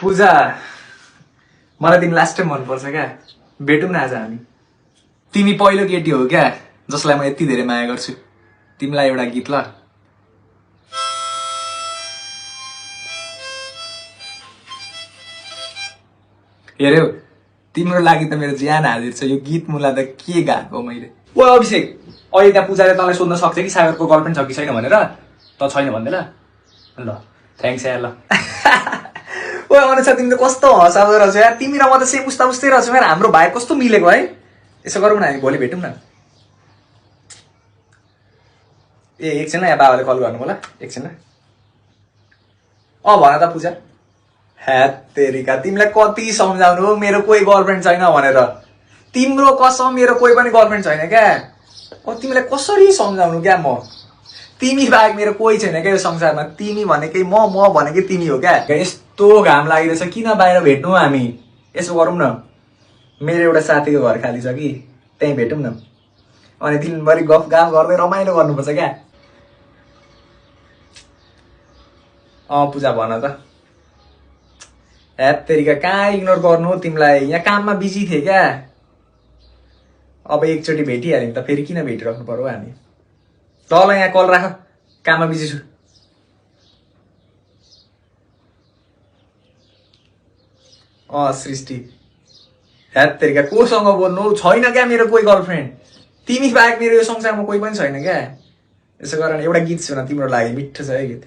पूजा मलाई तिमी last time मनपर्छ क्या भेटौँ न आज हामी तिमी पहिलो केटी हो क्या जसलाई म यति धेरै माया गर्छु तिमीलाई एउटा गीत ल हेर्यौ तिम्रो लागि त मेरो ज्यान हाजिर छ यो गीत मुला त के गाएको मैले ओ अभिषेक अहिले त्यहाँ पूजाले तँलाई सोध्न सक्छ कि सागरको गर्लफ्रेन्ड छ कि छैन भनेर त छैन भन्दैन ल थ्याङ्क्स यार ल ओ अनुछ तिमी त कस्तो हँसाउँदो रहेछ यार तिमी र म त सेम उस्ता उस्तै रहेछौ यार हाम्रो भाइ कस्तो मिलेको है यसो गरौँ न हामी भोलि भेटौँ न ए एकछिन यहाँ बाबाले कल गर्नु होला एकछिन भन त पूजा ह्याट तेरिका तिमीलाई कति सम्झाउनु हो मेरो कोही गर्लफ्रेन्ड छैन भनेर तिम्रो कसम मेरो कोही पनि गर्लफ्रेन्ड छैन क्या तिमीलाई कसरी सम्झाउनु क्या म तिमी बाहेक मेरो कोही छैन क्या यो संसारमा तिमी भनेकै म भनेकै तिमी हो क्या यस्तो घाम लागिरहेछ किन बाहिर भेट्नु हामी यसो गरौँ न मेरो एउटा साथीको घर खाली छ कि त्यहीँ भेटौँ न अनि दिनभरि गफ गाफ गर्दै रमाइलो गर्नुपर्छ क्या पूजा भन त ह्याट तेरिका कहाँ इग्नोर गर्नु हो तिमीलाई यहाँ काममा बिजी थिएँ क्या अब एकचोटि भेटिहाल्यौँ त फेरि किन भेटिराख्नु पर्यो हामी ल यहाँ कल राख काममा बिजी छु सृष्टि ह्याट तेरिका कोसँग बोल्नु छैन क्या मेरो कोही गर्लफ्रेन्ड तिमी बाहेक मेरो यो संसारमा कोही पनि छैन क्या यसो गर एउटा गीत सुन तिम्रो लागि मिठो छ है गीत